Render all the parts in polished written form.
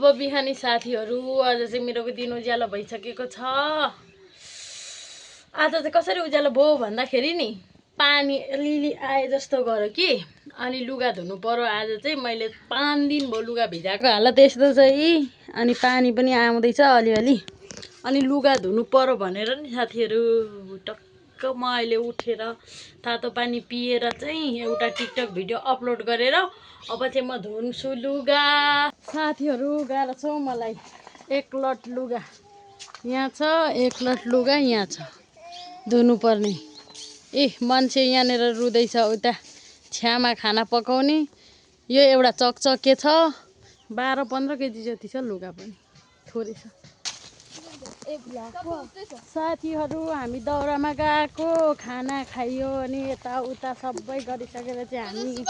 अब बिहानी साथीहरू आज चाहिँ मेरो दिन उज्यालो भइसकेको छ। आज चाहिँ कसरी उज्यालो भयो भन्दाखेरि नि पानी अलिअलि आए जस्तो गर्यो कि अनि लुगा धुनु पर्यो। आज चाहिँ मैले 5 दिन भयो लुगा भिजाएको हालत यस्तो चाहिँ अनि पानी पनि आउँदैछ अलिअलि अनि लुगा धुनु पर्यो भनेर नि साथीहरू टक्क म अहिले उठेर तातो पानी पिएर चाहिँ एउटा टिकटक भिडियो अपलोड गरेर अब चाहिँ म धुन्छु लुगा। साथीहरू गाह्रो छ मलाई। एक लट लुगा यहाँ छ, एक लट लुगा यहाँ छ धुनु पर्ने। ए मान्छे यहाँनिर रुँदैछ उता छ्यामा खाना पकाउने। यो एउटा चकचके छ 12-15 केजी जति छ लुगा पनि थोरै छ। साथीहरू हामी दौरामा गएको खाना खाइयो अनि यताउता सबै गरिसकेर चाहिँ हामी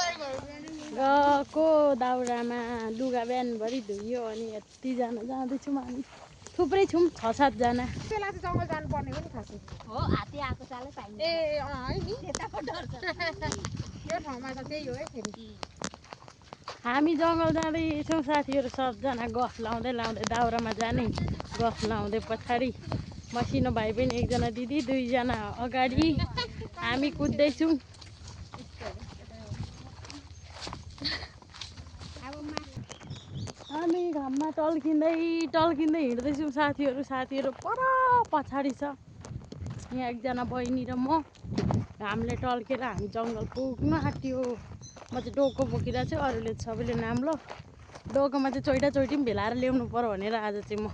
गएको दाउरामा लुगा बिहानभरि धुइयो अनि यतिजना जाँदैछौँ हामी थुप्रै छौँ 6-7 जना। जङ्गल जानुपर्ने पनि खासै हो। हात्ती आएको सालै पाइन्छ। ए है नि त्यताको डर छ। यो ठाउँमा त त्यही हो है फेरि। हामी जङ्गल जाँदैछौँ साथीहरू सबजना गफ लाउँदै लाउँदै दाउरामा जाने गफ लाउँदै पछाडि मसिनो भाइ पनि एकजना दिदी 2 जना अगाडि हामी कुद्दैछौँ। हामी घाममा टल्किँदै टल्किँदै हिँड्दैछौँ साथीहरू पर पछाडि छ। यहाँ एकजना बहिनी र म घामले टल्केर हामी जङ्गल पुग्न आँट्यो। म चाहिँ डोको बोकिरहेको छु, अरूले सबैले नाम्लो डोकोमा चाहिँ चोइटा पनि भेलाएर ल्याउनु पर्यो भनेर आज चाहिँ म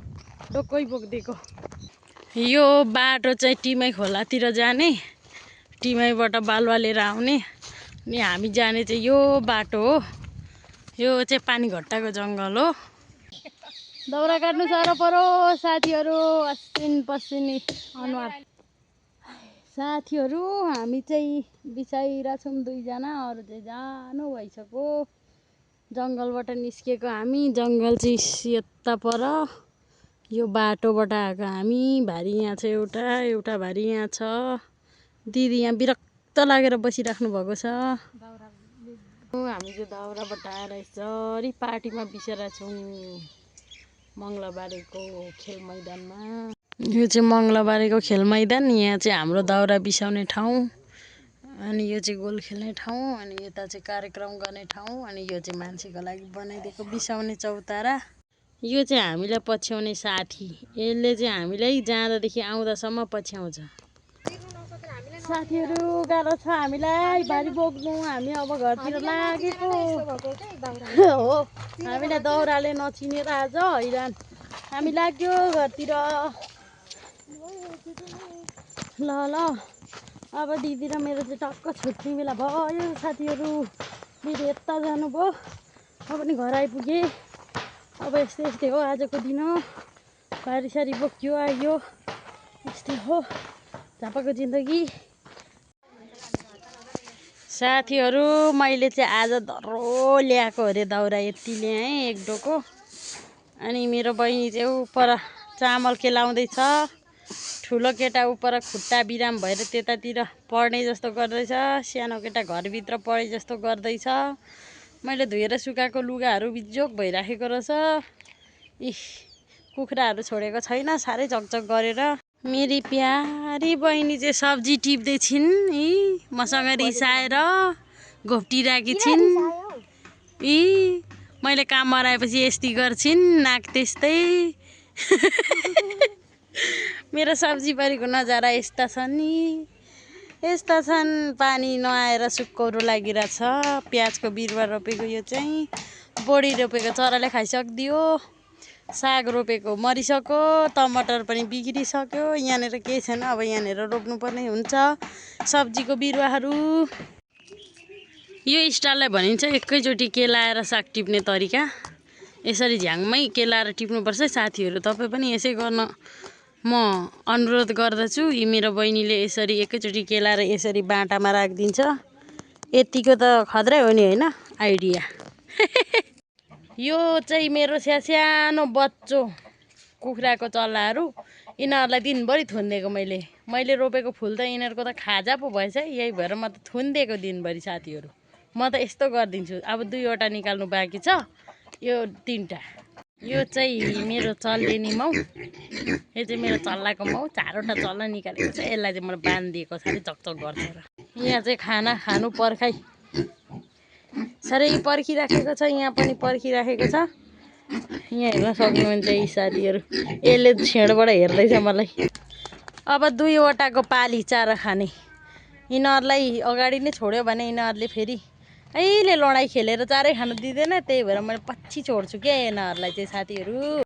डोकै बोकिदिएको। यो बाटो चाहिँ टिमै खोलातिर जाने, टिमैबाट बालुवा लिएर आउने अनि हामी जाने चाहिँ यो बाटो हो। यो चाहिँ पानीघट्टाको जङ्गल हो। दाउरा काट्नु साह्रो पर्यो साथीहरू। असिन पसिनी अनुहार। साथीहरू हामी चाहिँ बिसाइरहेछौँ 2 जना, अरू चाहिँ जानु भइसक्यो। जङ्गलबाट निस्केको हामी, जङ्गल चाहिँ यता पर यो बाटोबाट आएको हामी। भारी यहाँ छ एउटा भारी यहाँ छ। दिदी यहाँ विरक्त लागेर बसिराख्नु भएको छ। हामी चाहिँ दाउराबाट आएर यसरी पार्टीमा बिसेर छौँ मङ्गलबारेको खेल मैदानमा। यो चाहिँ मङ्गलबारेको खेल मैदान। यहाँ चाहिँ हाम्रो दाउरा बिसाउने ठाउँ अनि यो चाहिँ गोल खेल्ने ठाउँ अनि यता चाहिँ कार्यक्रम गर्ने ठाउँ अनि यो चाहिँ मान्छेको लागि बनाइदिएको बिसाउने चौतारा। यो चाहिँ हामीलाई पछ्याउने साथी। यसले चाहिँ हामीलाई जाँदादेखि आउँदासम्म पछ्याउँछ। साथीहरू गाह्रो छ हामीलाई भारी बोक्नु। हामी अब घरतिर लागेको हो। हामीलाई दाउराले नचिनेर आज हैरान। हामी लाग्यो घरतिर। ल अब दिदी र मेरो चाहिँ टक्क छुट्ने बेला भयो साथीहरू। दिदी यता जानुभयो, म पनि घर आइपुगेँ। अब यस्तै हो आजको दिन। भारी सारी बोक्यो आयो, यस्तै हो झापाको जिन्दगी। साथीहरू मैले चाहिँ आज धरो ल्याएको अरे दाउरा यति ल्याएँ 1 डोको। अनि मेरो बहिनी चाहिँ उपर चामल केलाउँदैछ। ठुलो केटा उपर खुट्टा बिराम भएर त्यतातिर पढ्ने जस्तो गर्दैछ। सानो केटा घरभित्र पढे जस्तो गर्दैछ। मैले धुएर सुकाएको लुगाहरू बिजोक भइराखेको रहेछ। इह कुखुराहरू छोडेको छैन साह्रै चकचक गरेर। मेरी प्यारी बहिनी चाहिँ सब्जी टिप्दै छिन्। मसँग रिसाएर घोप्टिरहेकी छिन्। मैले काम मराएपछि यस्तै गर्छिन् नाक त्यस्तै। मेरो सब्जीबारीको नजारा यस्ता छन् नि, यस्ता छन्। पानी नआएर सुक्कौरो लागिरहेछ। प्याजको बिरुवा रोपेको यो चाहिँ बोडी रोपेको चराले खाइसकिदियो। साग रोपेको मरिसक्यो। टमाटर पनि बिग्रिसक्यो। यहाँनिर केही छैन। अब यहाँनिर रोप्नुपर्ने हुन्छ सब्जीको बिरुवाहरू। यो स्टाइललाई भनिन्छ एकैचोटि केलाएर साग टिप्ने तरिका। यसरी झ्याङमै केलाएर टिप्नुपर्छ साथीहरू। तपाईँ पनि यसै गर्न म अनुरोध गर्दछु। यी मेरो बहिनीले यसरी एकैचोटि केलाएर यसरी बाटामा राखिदिन्छ। यतिको त खत्रै हो नि होइन आइडिया। यो चाहिँ मेरो सानो बच्चो कुखुराको चल्लाहरू। यिनीहरूलाई दिनभरि थुनिदिएको मैले रोपेको फुल त यिनीहरूको त खाजा पो भएछ। यही भएर म त थुनिदिएको दिनभरि साथीहरू। म त यस्तो गरिदिन्छु। अब 2वटा निकाल्नु बाँकी छ, यो 3टा। यो चाहिँ मेरो चल्लेनी माउ, यो चाहिँ मेरो चल्लाको माउ। 4वटा चल्ला निकालेको छ, यसलाई चाहिँ मैले बाँधिदिएको छ अरे चकचक गर्छ र। यहाँ चाहिँ खाना खानु पर्खाइ साह्रै पर्खिराखेको छ, यहाँ पनि पर्खिराखेको छ। यहाँ हेर्न सक्नुहुन्छ यी साथीहरू, यसले छेडबाट हेर्दैछ मलाई। अब 2वटाको पाली चारा खाने। यिनीहरूलाई अगाडि नै छोड्यो भने यिनीहरूले फेरि अहिले लडाइँ खेलेर चारै खानु दिँदैन, त्यही भएर मैले पछि छोड्छु क्या यिनीहरूलाई चाहिँ साथीहरू।